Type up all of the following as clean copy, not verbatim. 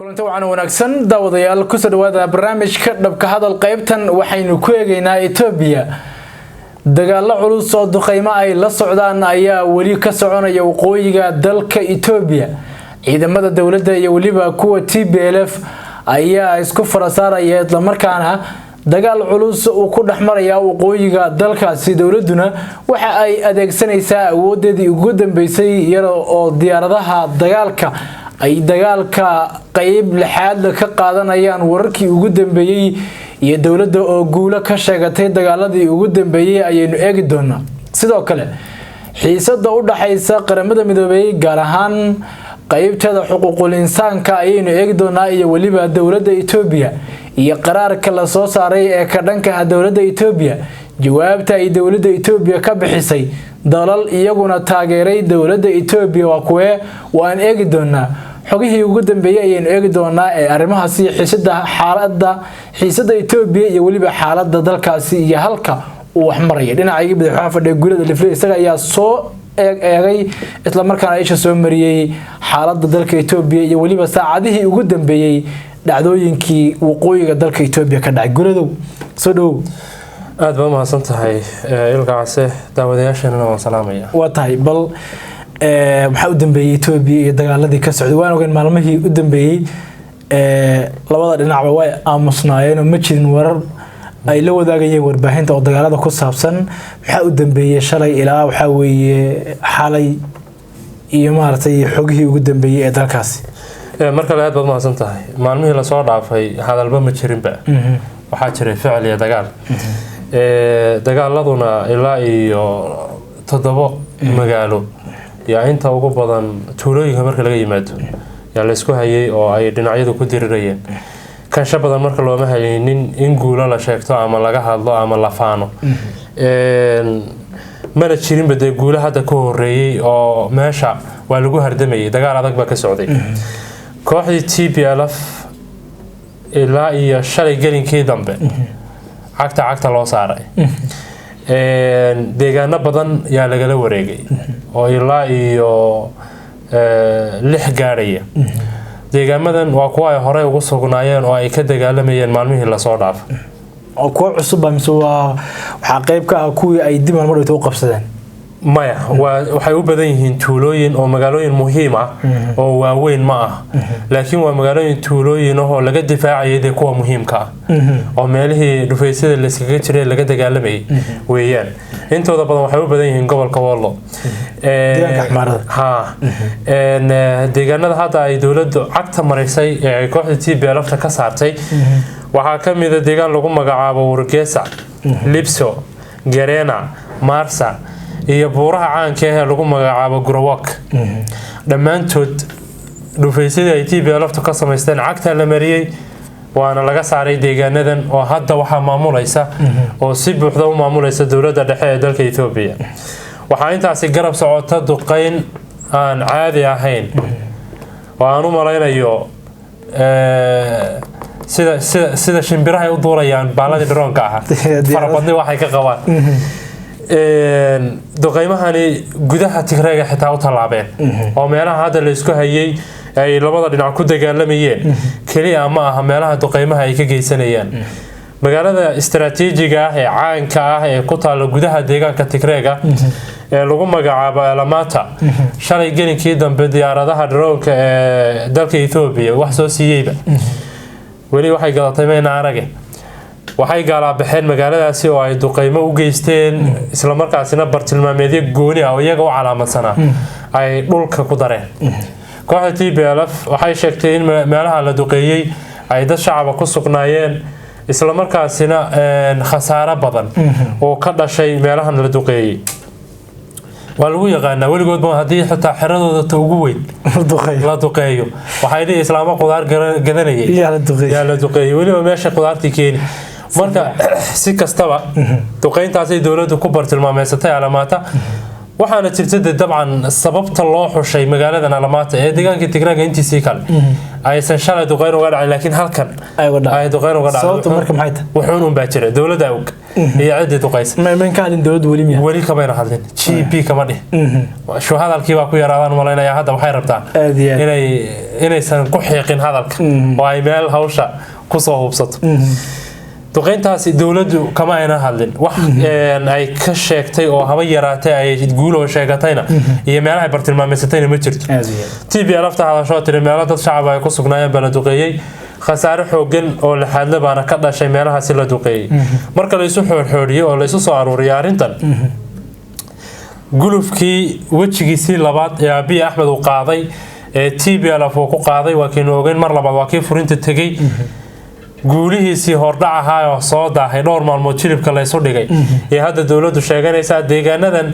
Kulanti wacan wanaagsan, daawadayaal, kusoo dhawaada barnaamijka Dhabka Hadal. Qaybtan waxaynu ku eegaynaa Etoobiya. Dagaalo culus oo duqeymo ay la socdaan ayaa weli ka soconaya waqooyiga dalka Etoobiya. Ciidamada dowladda iyo weliba kuwa TPLF ayaa isku farasaaraya, islamarkaana dagaal culus uu ku dhex maraya waqooyiga dalkaasi. Dowladuna waxa ay adeegsanaysaa awoodeedii ugu dambeysay, iyada oo diyaaradaha dagaalka ay dagaalka qeyb lixaadla ka qaadanayaan. Wararkii ugu dambeeyey iyo dowladda oo guulo ka sheegatay dagaaladii ugu dambeeyey ayaynu eegi doonaa. Sidoo kale, xiisada u dhaxaysa Qaramada Midoobey, gaar ahaan qeybteeda xuquuqul insaanka, ayaynu eegi doonaa, iyo weliba dowladda Etoobiya iyo qaraarka la soo saaray ee ka dhankaha dowladda Etoobiya, jawaabta ay dowladda Etoobiya ka bixisay, dalal iyaguna taageeray dowladda Etoobiya waa kuwee? Waan eegi doonaa. Xogihii ugu dambeeyey ayaynu eegi doonaa ee arrimahaasi, xiisada, xaalada xiisada Etoobiya iyo weliba xaalada dalkaasi iyo halka uu wax maraya. Dhinacayga bidix waxaa fadhiya Guulada Lifle. Isaga ayaa soo eeg eegay, islamarkaana isha soo mariyey xaalada dalka Etoobiya iyo weliba saacadihii ugu dambeeyey dhacdooyinkii waqooyiga dalka Etoobiya ka dhacay. Guuladow, soo dhowow. Aada baa umahadsan tahay, Ilka Case. Daawadayaasheenana waan salaamaya. Waa tahay. Bal maxaa u dambeeyey Etoobiya iyo dagaaladii ka socday? Waan ogeyn maalmihii u dambeeyey labada dhinacba way aamusnaayeen oo ma jirin warar ay la wadaagayeen warbaahinta oo dagaalada ku saabsan. Maxaa u dambeeyey shalay ilaa waxaa weeye xalay iyo maaragtay xogihii ugu dambeeyey ee dalkaasi? Mar kale aad baad mahadsan tahay. Maalmihii lasoo dhaafay hadalba ma jirinba, waxaa jiray ficil iyo dagaal. Dagaaladuna ilaa iyo toddobo magaalo yaa, inta ugu badan tuulooyinka marka laga yimaado, yaa laysku hayay oo ay dhinacyadu ku dirirayeen. Kansho badan marka looma haynin in guulo la sheegto ama laga hadlo ama la faano, mana jirinba dee guulo hadda ka horeeyey oo meesha waa lagu hardamayay. Dagaal adag baa ka socday. Kooxdii TPLF ilaa iyo shalay gelinkii dambe cagta cagta loo saaray. Deegaano badan yaa lagala wareegay oo ilaa iyo lix gaadhaya. Deegaamadan waa kuwa ay horey ugu sugnaayeen oo ay ka dagaalamayeen maalmihii lasoo dhaafay. Oo kuwo cusubba mise waa waxaa qeyb ka ah kuwii ay dib maalmo dhigto u qabsadeen? Maya, waa waxay u badan yihiin tuulooyin oo magaalooyin muhiim ah oo waaweyn ma ah, laakiin waa magaalooyin tuulooyin ah oo laga difaacayay dee kuwa muhiimka ah oo meelihii dhufaysyada layskaga jiray laga dagaalamayay weeyaan. Intooda badan waxay u badan yihiin gobolka Wollo. Deegaanka Axmaarada. Ha, deegaanada hadda ay dowladdu cagta marisay ee ay kooxda TPLF-ta ka saartay waxaa ka mid a deegaan lagu magacaabo Wargesa, Libso, Garena, Marsa iyo buuraha caanka ah ee lagu magacaabo Gurawak. Dhammaantood dhufaysyadii ay TPLF-ta ka samaysteen cagta la mariyey, waana laga saaray deegaanadan, oo hadda waxaa maamulaysa oo si buuxda u maamulaysa dowladda dhexe ee dalka Etoobiya. Waxaa intaasi garab socota duqeyn aan caadi ahayn oo aan u malaynayo sida shimbirahay u duulayaan baaladii droonka ahaa, farabadni waxay ka qabaan. Duqeymahani gudaha Tigreega xitaa u tallaabeen oo meelaha hadda la isku hayay ay labada dhinac ku dagaalamayeen keliya ma aha meelaha duqeymaha ay ka geysanayaan. Magaalada istaraatiijiga ah ee caanka ah ee ku taalla gudaha deegaanka Tigreega ee lagu magacaabo Alamata, shalay gelinkii dambe diyaaradaha droonka ee dalka Etoobiya wax soo siiyeyba weli waxay gadatay mayna arage. Waxay gaalaabaxeen magaaladaasi oo ay duqeymo u geysteen, islamarkaasina bartilmaameedyo gooni ah oo iyaga u calaamadsanaa ay dhulka ku dareen. Kooxda TPLF waxay sheegtay in meelaha la duqeeyey ay dad shacaba ku sugnaayeen, islamarkaasina khasaaro badan oo ka dhashay meelahan la duqeeyey. Waa lagu yaqaanaa weligoodba, haddii xitaa xeradooda ta ugu weyn la duqeeyo, waxay dhihi islaamo qudaar gadanayay yaa la duqeeyey, weliba meesha qudaartii keeni. Marka si kastaba duqeyntaasay dowladdu ku bartilmaameysatay Alamaata. Waxaana jirta de dabcan sababta loo xushay magaaladan Alamata ee deegaanka Tigraaga intiisii kale aysan shalay duqeyn uga dhacin, laakiin halkan Ay uga dhacday. ay duqeyn uga dhacday. Sababtu marka maxay tahay? Wuxuun un baa jira, dowladda og iyo ciddii duqaysa. Ma ka hadlin dowladdu weli miya? Weli kamayna hadlin, GP kama dhih shu, hadalkii baa ku yaraadaan malaynayaa. Hadda waxay rabtaa Aad iyo aad. inaysan ku xiiqin hadalka oo ay meel hawsha kusoo hubsato. Duqeyntaasi dowladdu kama ayna hadlin, wax ay ka sheegtay oo haba yaraatay ay guul oo sheegatayna iyo meelaha ay bartilmaameysatayna ma jirto. Aad iyo aad. TPLF-ta hadashoo tiri meelo dad shacab ay ku sugnaayeen baa la duqeeyey, khasaare xoogan oo laxaadle baana ka dhashay meelahaasi la duqeeyey. Marka la isu xoorxooriyey oo la isu soo aruuriyay arrintan, gulufkii wejigiisii labaad ee Abiy Axmed uu qaaday ee TPLF uu ku qaaday waa kiinu ogeyn. Mar labaad waa kii furinta tegey, guulihiisii hordhac ahaa oo soo daahay dhowr maalmood jilibka laysu dhigay ee hadda dowladdu sheeganaysaa. Deegaanadan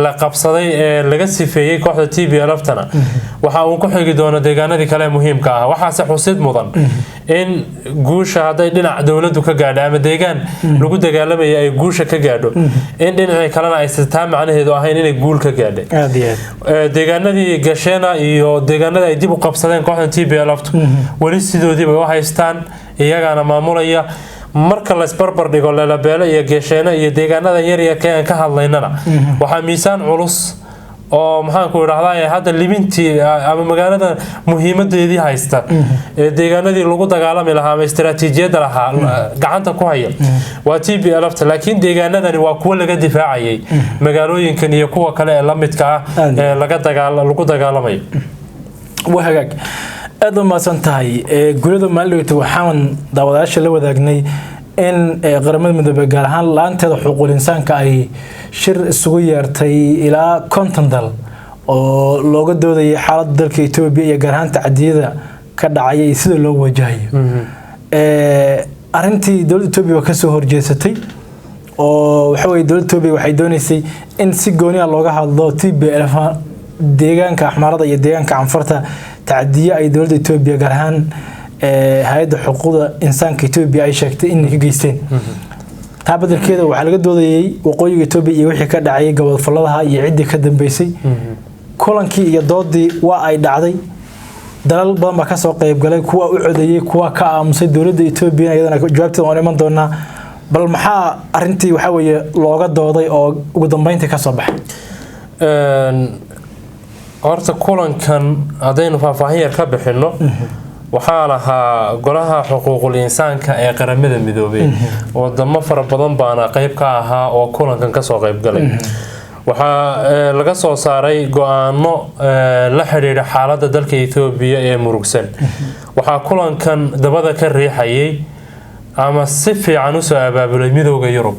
la qabsaday ee laga sifeeyey kooxda TPLF-tana waxa uu ku xigi doono deegaanadii kale ee muhiimka ah. Waxaase xusid mudan in guusha hadday dhinac dowladdu ka gaadho ama deegaan lagu dagaalamaya ay guusha ka gaadho, in dhinacii kalena aysan taa macnaheedu ahayn inay guul ka gaadhay. Aad iyo aad. Deegaanadii Gasheena iyo deegaanadii ay dib u qabsadeen kooxda TPLF weli sidoodii bay u haystaan, iyagaana maamulaya. Marka laysbarbar dhigo Lalabeele iyo Gesheene iyo deegaanada yaryarka aan ka hadlaynana, waxaa miisaan culus oo maxaanku idhahdaa hadda libintii ama magaalada muhiimadeedii haysta ee deegaanadii lagu dagaalami lahaa ama istaraatiijiyadda lahaa gacanta ku haya waa TPLF. Laakiin deegaanadani waa kuwo laga difaacayay magaalooyinkan iyo kuwa kale ee la midka ah ee lagu dagaalamayo. Waa hagaag, aad u mahadsan tahay. Guulada maalidhowta waxaan daawadayaasha la wadaagnay in Qaramada Midoobey, gaar ahaan laanteeda xuquuqul insaanka, ay shir isugu yeertay ilaa 50 dal oo looga doodayay xaaladda dalka Etoobiya iyo gaar ahaan tacadiyada ka dhacaya iyo sida loo wajahayo. Arrintii dowladda Etoobiya waa kasoo horjeesatay oo waxa weye dowladda Etoobiya waxay dooneysay in si gooni ah looga hadlo TPLF, deegaanka Axmaarada iyo deegaanka Canfarta, tacadiye ay dowladda Etoobiya, gaar ahaan hay-adda xuquuqda insaanka Etoobiya, ay sheegtay inay ka geysteen. Taa badelkeeda waxaa laga doodayay waqooyiga Etoobiya iyo wixii ka dhacayay gobodfaladaha iyo ciddii ka dambeysay. Kulankii iyo doodii waa ay dhacday, dalal badan baa kasoo qayb galay, kuwa u codeeyey, kuwa ka aamusay. Dowladda Etoobiya iyadana jawaabteeda waan iman doonaa. Bal maxaa arrintii waxaa weeye looga dooday oo ugu dambeyntii kasoo baxay? Horta kulankan haddaynu faahfaahin yar ka bixinno, waxaa lahaa Golaha Xuquuqul Insaanka ee Qaramada Midoobay, wadamo fara badan baana qeyb ka ahaa oo kulankan kasoo qeyb galay. Waxaa laga soo saaray go-aano la xidhiidha xaaladda dalka Etoobiya ee murugsan. Waxaa kulankan dabada ka riixayay ama si fiican usoo abaabulay Midooda Yurub,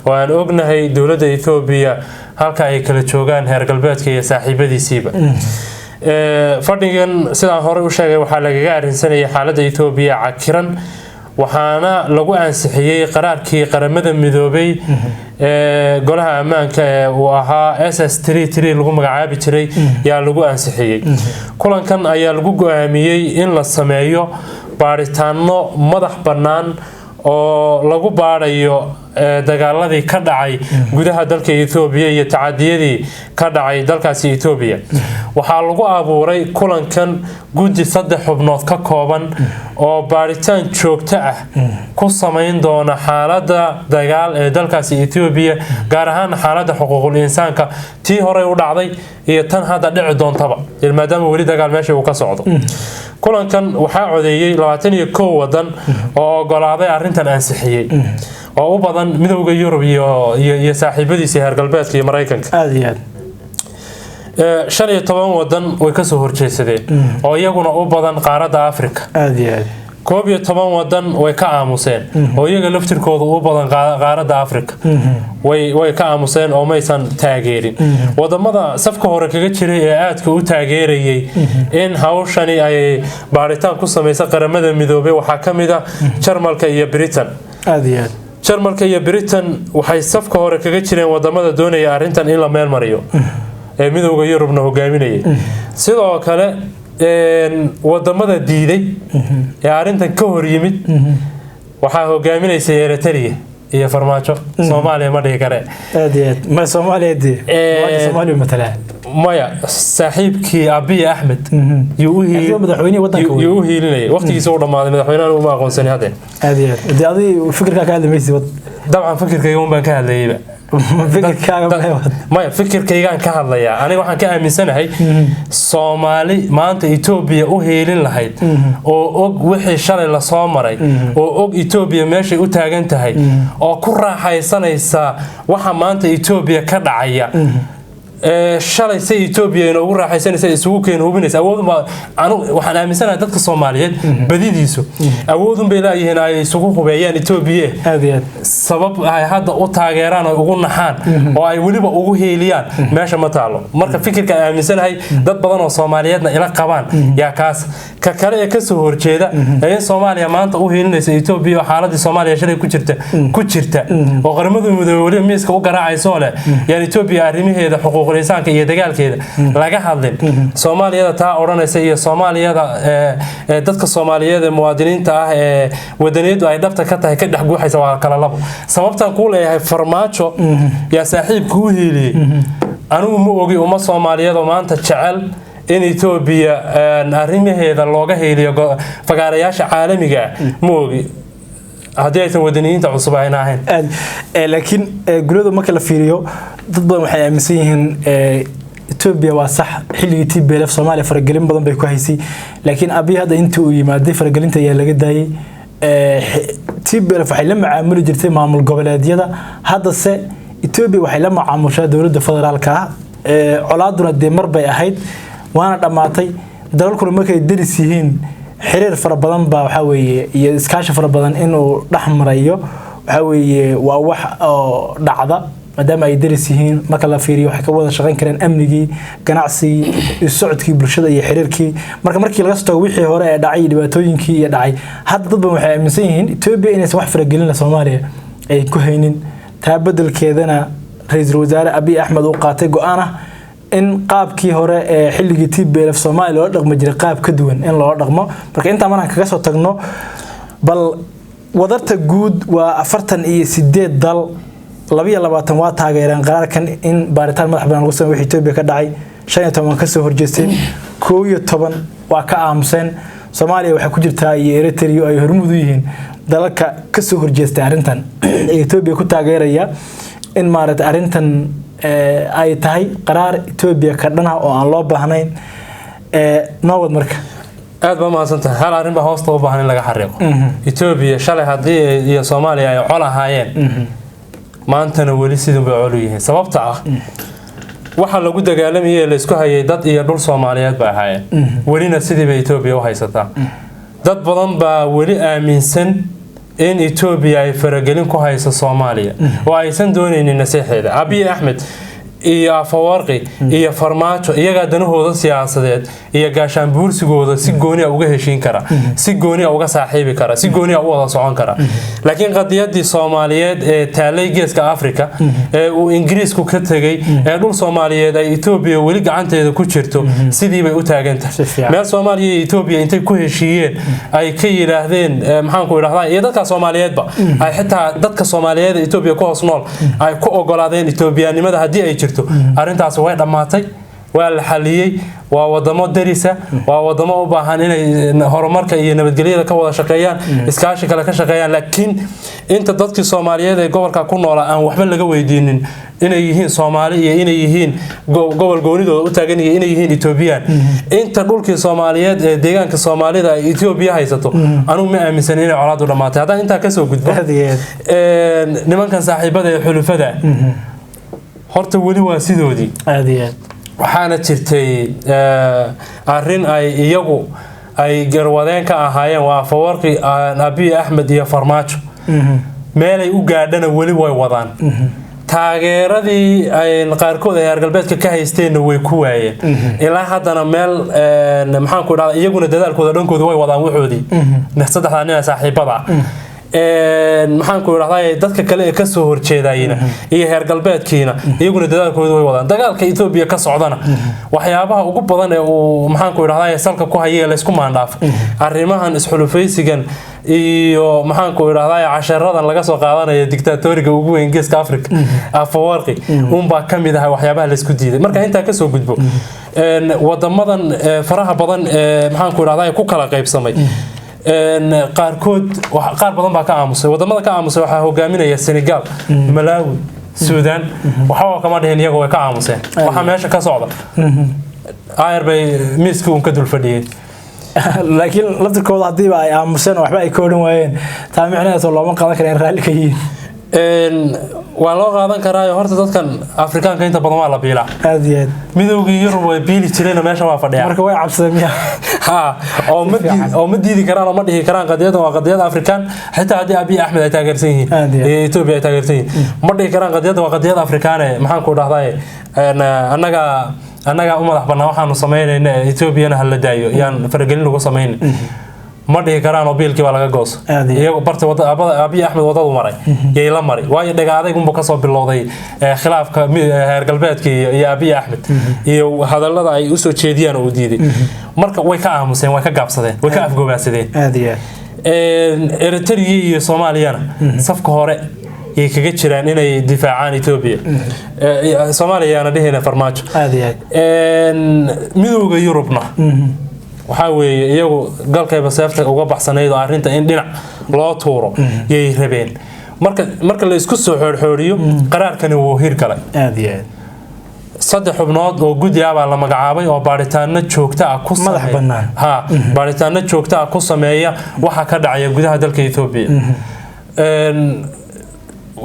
oo aan ognahay dowladda Etoobiya halka ay kala joogaan heer galbeedka iyo saaxiibadiisiiba. Fadhigan, sidaan horey u sheegay, waxaa lagaga arrinsanayay xaaladda Etoobiya cakiran, waxaana lagu ansixiyey qaraarkii Qaramada Midoobay ee Golaha Ammaanka ee uu ahaa SS lagu magacaabi jiray yaa lagu ansixiyey. Kulankan ayaa lagu go-aamiyey in la sameeyo baaritaano madax bannaan oo lagu baadhayo dagaaladii ka dhacay gudaha dalka Etoobiya iyo tacadiyadii ka dhacay dalkaasi Etoobiya. Waxaa lagu abuuray kulankan guddi saddex xubnood ka kooban oo baaritaan joogto ah ku samayn doona xaaladda dagaal ee dalkaasi Etoobiya, gaar ahaan xaaladda xuquuqul insaanka, tii horey u dhacday iyo tan hadda dhici doontaba, maadaama weli dagaal meesha uu ka socdo. Kulankan waxaa codeeyey 21 wadan oo ogolaaday arrintan, ansixiyey, oo u badan Midowda Yurub iyo saaxiibadiisa heer galbeedka iyo Maraykanka. Aada iyo aad. 15 wadan way kasoo horjeesadeen oo iyaguna u badan qaaradda Africa. Aada iyo aad. 11 wadan way ka aamuseen oo iyaga laftirkooda u badan qaaradda Africa, way ka aamuseen oo maysan taageerin. Wadamada safka hore kaga jiray ee aadka u taageerayay in hawshani ay baaritaan ku sameysa Qaramada Midoobay waxaa ka mid ah Jarmalka iyo Britain. Aada iyo aad. Jarmalka iyo Britain waxay safka hore kaga jireen wadamada doonaya arrintan in la meel mariyo ee Midowda Yurubna hogaaminayay. Sidoo kale wadamada diiday ee arrintan ka hor yimid waxaa hogaaminaysay Eritrea. Iyo Farmaajo Soomaaliya ma dhihi kare. Aad iyo aad, ma Soomaaliya dee Soomaaliya matalaa. Maya, saaxiibkii Abiy Axmed yuu u madaxweynihii wadanka yuu u hiilinayay. Waqtigiisa u dhammaaday, madaxweynahan uma aqoonsani hadde. Aad iyo aad, dee adii fikirkaa ka hadli maysid. Dabcan fikirkayga un baan ka hadlayayba. Fikirkaaga? Maya, fikirkaygaan ka hadlayaa. Aniga waxaan ka aaminsanahay Soomaali maanta Etoobiya u hiilin lahayd oo og wixii shalay lasoo maray, oo og Etoobiya meeshay u taagan tahay, oo ku raaxaysanaysa waxa maanta Etoobiya ka dhacaya, shalay say Etoobiya inoogu raaxaysanaysa isugu keen hubinaysa. Awoodunbaa anu waxaan aaminsanahay dadka Soomaaliyeed badidiisu awoodun bay laayihiin ay isugu hubeeyaan Etoobiya. Aad iyo aad. Sabab ay hadda u taageeraan oo ugu naxaan oo ay weliba ugu hiiliyaan meesha ma taalo. Marka fikirka aan aaminsanahay, dad badan oo Soomaaliyeedna ila qabaan, yaa kaas ka kale ee kasoo horjeeda ee in Soomaaliya maanta u hiilinaysa Etoobiya oo xaaladii Soomaaliya shalay ku jirta oo Qaramada Midoobey weliba miiska u garaacayso leh yaan Etoobiya arrimaheeda xuquuqul insaanka iyo dagaalkeeda laga hadlin. Soomaaliyada taa odhanaysa iyo Soomaaliyada dadka Soomaaliyeed ee muwaadiniinta ah ee wadaniyadu ay dhabta ka tahay ka dhex guuxaysa waa kala labo. Sababtaan kuu leeyahay Farmaajo yaa saaxiibka u hiiliyey, anigu ma ogi uma Soomaaliyeed oo maanta jecel in Etoobiya arrimaheeda looga hiiliyo fagaarayaasha caalamiga ah. Ma ogi haddii aysan wadaniyiinta cusub ayna ahayn. Aad, laakiin gulada marka la fiiriyo, dad badan waxay aaminsan yihiin Etoobiya waa sax, xilligii TPLF Soomaaliya faragelin badan bay ku haysay, laakiin Abiy hadda intii uu yimaaday faragelinta ayaa laga daayay. TPLF waxay la macaamuli jirtay maamul goboleedyada, haddase Etoobiya waxay la macaamushaa dowladda federaalka ah. Colaaduna dee mar bay ahayd, waana dhammaatay. Dalalkuna markay deris yihiin xiriir fara badan baa waxaa weeye iyo iskaashi fara badan inuu dhex marayo, waxaa weeye waa wax oo dhacda maadaama ay deris yihiin. Marka la fiiriyo, waxay ka wada shaqayn kareen amnigii, ganacsigii iyo socodkii bulshada iyo xiriirkii. Marka markii laga soo tago wixii hore ee dhacay iyo dhibaatooyinkii iyo dhacay, hadda dad badan waxay aaminsan yihiin Etoobiya inaysan wax faragelin Soomaaliya ay ku haynin, taa bedelkeedana ra-iisul wasaare Abiy Axmed uu qaatay go-aan ah in qaabkii hore ee xilligii TPLF Soomaaliya loola dhaqmi jiray qaab ka duwan in loola dhaqmo. Marka intaa markaan kaga soo tagno, bal wadarta guud waa 48 dal, 22 waa taageereen qaraarkan in baaritaan madax bannaan lagu sameeyo wixii Etoobiya ka dhacay, 15 kasoo horjeesteen, 11 waa ka aamuseen. Soomaaliya waxay ku jirtaa iyo Eritrea ay hormuud u yihiin dalalka kasoo horjeestay arrintan ee Etoobiya ku taageeraya in maaragtay arrintan ay tahay qaraar Etoobiya ka dhan ah oo aan loo baahnayn. Noowad marka. Aad baa mahadsan tahay. Hal arrin baa hoosta u baahan in laga xariiqo. Etoobiya shalay haddii iyo Soomaaliya ay col ahaayeen, maantana weli sidun bay col u yihiin. Sababta ah, waxa lagu dagaalamayay ee laysku hayay dad iyo dhul Soomaaliyeed bay ahaayeen, welina sidii bay Etoobiya u haysataa. Dad badan baa weli aaminsan in Etoobiya ay faragelin ku hayso Soomaaliya oo aysan doonaynin nasiixeeda. Abiy Axmed iyo Afawarqi iyo Farmaajo iyagaa danahooda siyaasadeed iyo gaashaan buursigooda si gooni a uga heshiin kara, si gooni a uga saaxiibi kara, si gooni a u wada socon kara, laakiin qadiyadii Soomaaliyeed ee taalay Geeska Afrika ee uu Ingiriisku ka tegey ee dhul Soomaaliyeed ay Etoobiya weli gacanteeda ku jirto sidii bay u taagan tahay. Meel Soomaaliya iyo Etoobiya intay ku heshiiyeen ay ka yidhaahdeen, maxaanku idhahdaa, iyo dadka Soomaaliyeedba ay xitaa dadka Soomaaliyeed ee Etoobiya ku hoos nool ay ku ogolaadeen Etoobiyaanimada haddii ay jirto, arrintaasi way dhammaatay, waa la xaliyey. Waa wadamo darisa, waa wadamo u baahan inay horumarka iyo nabadgelyada ka wada shaqeeyaan, iskaashi kale ka shaqeeyaan. Laakiin inta dadkii Soomaaliyeed ee gobolka ku noolaa aan waxba laga weydiinin inay yihiin Soomaali iyo inay yihiin gobol goonidooda u taagan iyo inay yihiin Etoobiyaan, inta dhulkii Soomaaliyeed ee deegaanka Soomaalida ay Etoobiya haysato, anugu ma aaminsan inay colaadu dhammaatay. Haddaan intaa kasoo gudbo, nimankan saaxiibada ee xulufada horta weli waa sidoodii. Aad iyo aad. Waxaana jirtay arrin ay iyagu ay garwadeen ka ahaayeen, waa Afawarqi, Abiy Axmed iyo Farmaajo. Meelay u gaadhana weli way wadaan. Taageeradii ay qaarkood ay reer galbeedka ka haysteenna way ku waayeen ilaa haddana. Meel, maxaanku idhahda, iyaguna dadaalkooda dhankooda way wadaan waxoodii, saddexdaa nin ee saaxiibada ah, maxaanku idhahdaa, dadka kale ee kasoo horjeedayna iyo heer galbeedkiina iyaguna dadaalkooda way wadaan. Dagaalka Etoobiya ka socdana waxyaabaha ugu badan ee uu, maxaanku idhahdaa, salka ku haya ee laysku maandhaafay arrimahan isxulufaysigan. Iyo maxaanku idhahdaa, casharadan laga soo qaadanaya dictatoriga ugu weyn Geeska Africa, Afawarqi, unbaa ka mid aha waxyaabaha laisku diiday. Marka intaa kasoo gudbo, wadamadan faraha badan ee maxaanku idhahdaa ku kala qaybsamay, qaarkood qaar badan baa ka aamusay. Wadamada ka aamusay waxaa hogaaminaya Senegal, Malawi, Suudaan. Waxba kama dhihin, iyagu way ka aamuseen waxaa meesha ka socda. Ayar bay miiskii uun ka dul fadhiyeen. Laakiin laftirkooda haddiiba ay aamuseen oo waxba ay ka odhan waayeen, taa micnaheeso looma qaadan kara in raalli ka yihiin? Waa loo qaadan karaayo. Horta dadkan Afrikaanka inta badan waa la biilaa. Aad iyo aad. Midowgii Yurub way biili jireen, meesha waa fadhiyaa. Marka way cabsadeen miya? Ha, oo ma oo ma diidi karaan oo ma dhihi karaan qadiyadan waa qadiyad Afrikaan. Xitaa haddii Abiy Axmed ay taageersan yihiin Aad iyo aad. iyo Ethiopia ay taageersan yihiin, ma dhihi karaan qadiyaddan waa qadiyad Afrikaane. Maxaan ku dhahday, annaga u madax bannaan waxaanu samaynayna, Ethiopiana hala daayo, yaan faragelin lagu samaynin, ma dhihi karaan oo biilkii baa laga gooso. Aad iyo aad. Iyagu barta wada Abiy Axmed wadadu maray yay la mari waayo. Dhaga adayg unbuu kasoo bilowday khilaafka heer galbeedka iyo Abiy Axmed iyo hadallada ay usoo jeediyaan oo uu diiday. Marka way ka aamuseen, way ka gaabsadeen, way ka afgobaadsadeen. Aad iyo aad. Eritrea iyo Soomaaliyana safka hore yay kaga jiraan inay difaacaan Ethiopia. Soomaaliya yaana dhihina Farmaajo. Aad iyo aad. Midowga Yurubna waxaa weeye iyagu galkayba seefta uga baxsanayd oo arrinta in dhinac loo tuuro yay rabeen. Marka la isku soo xoorxooriyo, qaraarkani wuu hirgalay. Aad iyo aad. 3 xubnood oo guddi ah baa la magacaabay oo baaritaano joogto ah ku Madax bannaan. Ha, baaritaano joogto ah ku sameeya waxa ka dhacaya gudaha dalka Ethiopia.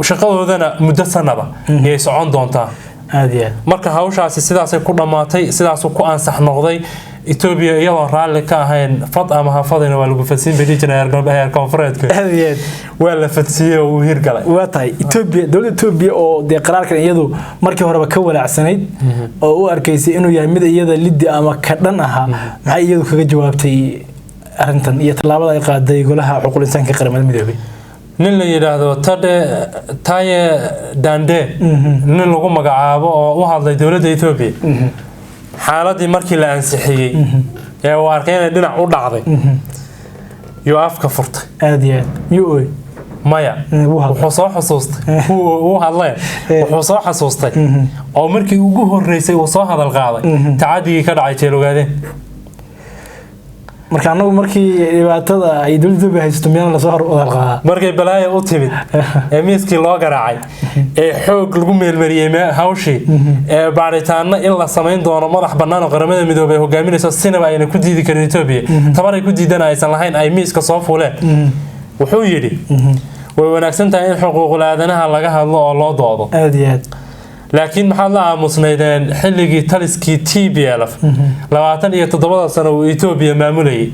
Shaqadoodana muddo sanada yay socon doontaa. Aad iyo aad. Marka hawshaasi sidaasay ku dhammaatay, sidaasuu ku ansax noqday. Ethiopia iyadoon raalli ka ahayn, fad ama hafadina waa lagu fadsiin bay dhihi jireen heer koonfureedka. Aad iyo aad. Waa la fadsiiyey oo uu hirgalay. Waa tahay. Ethiopia, dowladda Ethiopia oo dee qaraarkan iyadu markii horeba ka walaacsanayd oo u arkaysay inuu yahay mid iyada liddi ama ka dhan ahaa, maxay iyadu kaga jawaabtay arrintan iyo tallaabada ay qaaday Golaha Xuquuqul Insaanka Qaramada Midoobay? Nin la yidhaahdo Tade Taye Dande, nin lagu magacaabo oo u hadlay dowladda Ethiopia, xaaladii markii la ansixiyey ee uu arkay inay dhinac u dhacday yuu afka furtay. Aad iyo aad. Miyuu ooy? Maya. Wuu hadlay. Wuxuu soo xasuustay, wuu hadleen, wuxuu soo xasuustay oo markii ugu horeysay uu soo hadal qaaday tacadigii ka dhacay Jeelogaadeen. Marka annagu markii dhibaatada ay dowladda Ethiopia haysato miyaan lasoo hor hadal qaadaa? Markay balaaya u timid ee miiskii loo garaacay ee xoog lagu meelmariyey hawshii ee baaritaano in la samayn doono madax bannaan oo Qaramada Midoobay ay hogaaminayso, sinaba ayna ku diidi karin Ethiopia, tabar ay ku diidana aysan lahayn, ay miiska soo fuuleen, wuxuu yidhi way wanaagsan tahay in xuquuqul aadanaha laga hadlo oo loo doodo. Aad iyo aad. Laakiin maxaad la aamusnaydeen xilligii taliskii TPLF 27-da sano uu Ethiopia maamulayay?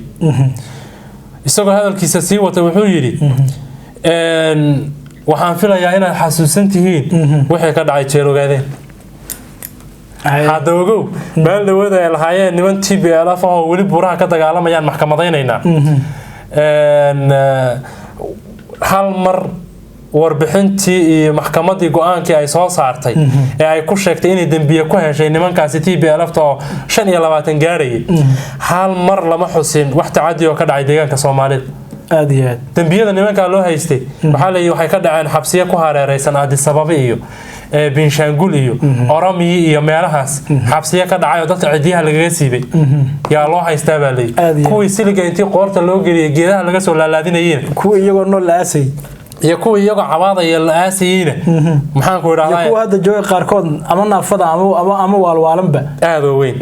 Isagoo hadalkiisa sii wata wuxuu yidhi, waxaan filayaa inaad xasuusan tihiin wixii ka dhacay Jeelogaadeen. Hadda ogow, meel dhawada ay lahaayeen niman TPLF oo weli buuraha ka dagaalamayaan maxkamadaynaynaa. Hal mar warbixintii iyo maxkamadii go-aankii ay soo saartay ee ay ku sheegtay inay dembiye ku heshay nimankaasi TPLF oo 25 gaarayay, hal mar lama xusin wax tacadi oo ka dhacay deegaanka Soomaalida. Aad iyo aad. Dembiyada nimankaa loo haystay waxaa la yidhi waxay ka dhaceen xabsiyo ku hareereysan Addis Ababa iyo Binshaangul iyo Oromiya iyo meelahaas, xabsiyo ka dhacay oo dadka cidiyaha lagaga siibay yaa loo haystaa baa layidhi. Aad iyo aad. Kuwii siliga intii qoorta loo geliyay geedaha laga soo laalaadinayeen kuwa iyagoo nool la aasay iyo kuwii iyagoo cabaadaya la aasayeyna, maxaan ku iyo idhahdaa, kuwa hadda jooga qaarkood ama naafada ama waalwaalanba. Aad oo weyn.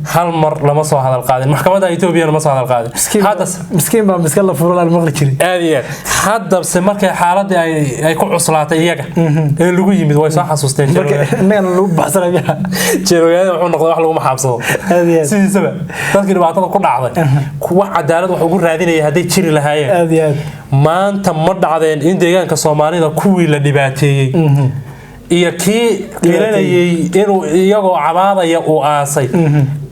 Hal mar lama soo hadal qaadin, maxkamadda Etoobiyana ma soo hadal qaadin. Hadda Miskiin baa miska la furulaan maqli jiray. Aad iyo aad. Haddabse markay xaaladii ay ku cuslaatay iyaga ee lagu yimid, way soo xasuusteen. Marka innagana lagu baxsanaya. Jeerogaada wuxuu noqday wax lagu maxaabsado. Aad iyo aad. Sidiisaba dadkii dhibaatada ku dhacday wax cadaalad wax ugu raadinaya hadday jiri lahaayeen, Aad iyo aad. maanta ma dhacdeen in deegaanka Soomaalida kuwii la dhibaateeyey. Iyo kii qiranayay inuu iyagoo cabaadaya uu aasay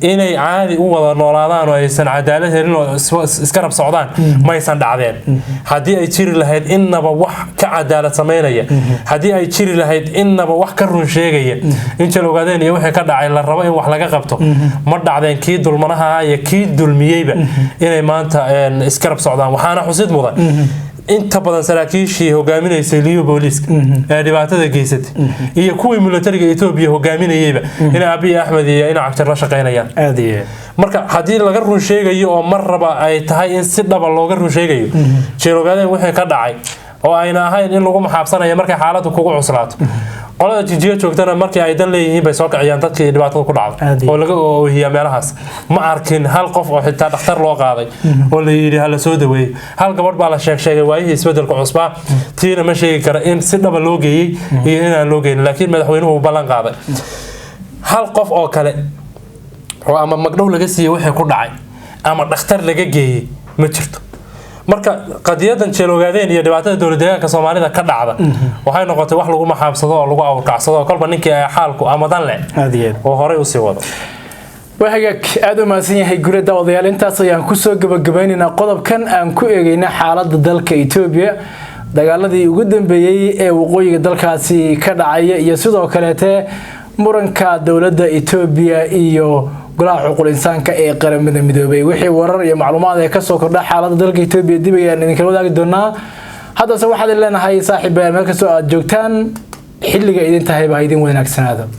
inay caadi u wada noolaadaan oo aysan cadaalad helin oo iska rab socdaan, maysan dhacdeen haddii ay jiri lahayd innaba wax ka cadaalad samaynaya, haddii ay jiri lahayd innaba wax ka run sheegaya in Jeel Ogaadeen iyo wixii ka dhacay la rabo in wax laga qabto. Ma dhacdeen kii dulmanaha iyo kii dulmiyeyba inay maanta iska rab socdaan. Waxaana xusid mudan inta badan saraakiishii hogaaminaysay liyu booliiska ee dhibaatada geysatay iyo kuwii militariga Etoobiya hogaaminayeyba in Abiy Axmed iyo ina Cagjar la shaqaynayaan. Aad iyo Marka haddii laga run sheegayo oo mar raba ay tahay in si dhaba looga run sheegayo Jeelogaadeen wixii ka dhacay, oo ayna ahayn in lagu maxaabsanayo markay xaaladdu kugu cuslaato, qolada Jijiga joogtana markii ay dan leeyihiin bay soo kiciyaan dadkii dhibaatada ku dhacday oo laga oohiyaa meelahaas. Ma arkin hal qof oo xitaa dhakhtar loo qaaday oo la yidhi ha la soo daweeyey. Hal gabadh baa la sheeg sheegay waayihii isbedelka cusbaa, tiina ma sheegi kara in si dhaba loo geeyey iyo inaan loo geynin, laakiin madaxweynuhu uu ballan qaaday. Hal qof oo kale oo ama magdhow laga siiyey wixii ku dhacay ama dhakhtar laga geeyey ma jirto. Marka qadiyadan Jeelogaadeen iyo dhibaatada dowlad deegaanka Soomaalida ka dhacda waxay noqotay wax lagu maxaabsado oo lagu awrkacsado oo kolba ninkii ay xaalku ama dan leh Aad iyo aad. oo horey usii wado. Waa hagaag, aada u mahadsan yahay gure. Daawadayaal, intaas ayaan kusoo gabagabeynaynaa qodobkan aan ku eegayna xaaladda dalka Etoobiya, dagaaladii ugu dambeeyey ee waqooyiga dalkaasi ka dhacaya iyo sidoo kaleete muranka dowladda Etoobiya iyo Golaha Xuquuqul Insaanka ee Qaramada Midoobay. Wixii warar iyo macluumaad ee kasoo kordha xaaladda dalka Etoobiya dib ayaan idinkala wadaagi doonaa. Haddase waxaad leenahay, saaxiib, meel kastoo aad joogtaan, xilliga idin tahayba ha idin wanaagsanaado.